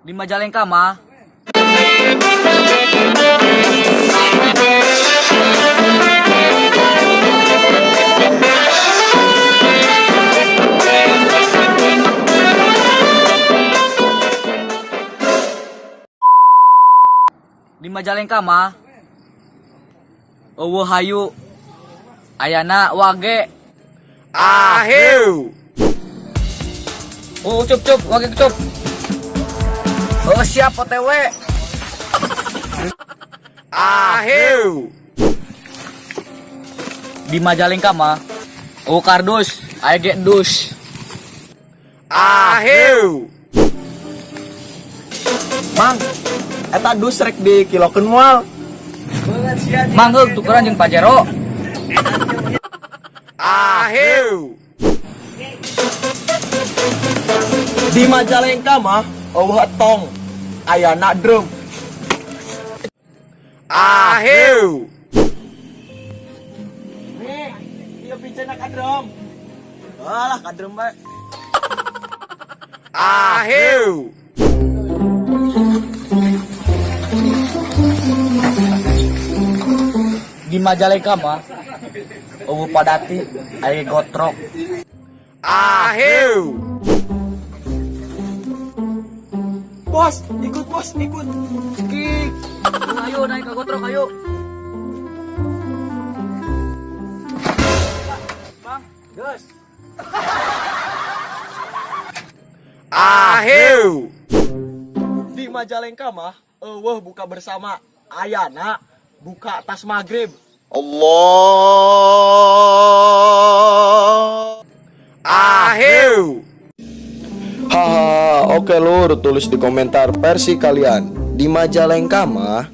Di Majalengka mah Di Majalengka mah euweuh hayu, ayana wage. Ahiu. Oh, cup cup, wage cup. Oh, siap OTW. Ahiu. Di Majalengka mah euweuh kardus, aya ge dus. Ahiu. Mang, eta dus rek dikilokeun moal? Mang, heug tukeran jeung Pajero. Ahiu. Di Majalengka mah euweuh tong, ayana drum. Ahiu. Nih, ieu piceuna ka drum. Alah, ka drum bae. Ahiu. Di Majalengka mah euweuh padati, aya gotrok. Ahiu. Bos, ikut bos, ikut. Cekik. Ayo naik ke gotrok, ayo. Bang, gas. Ahiu. Di Majalengka mah euweuh buka bersama, ayana buka tas maghrib. Allah. Ahiu. Haha, oke lur, tulis di komentar versi kalian. Di Majalengka mah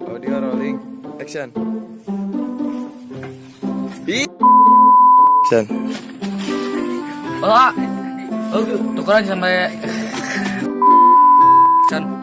audio rolling, action. Action. Oh, ah. Oh, tukeran sampai. Action.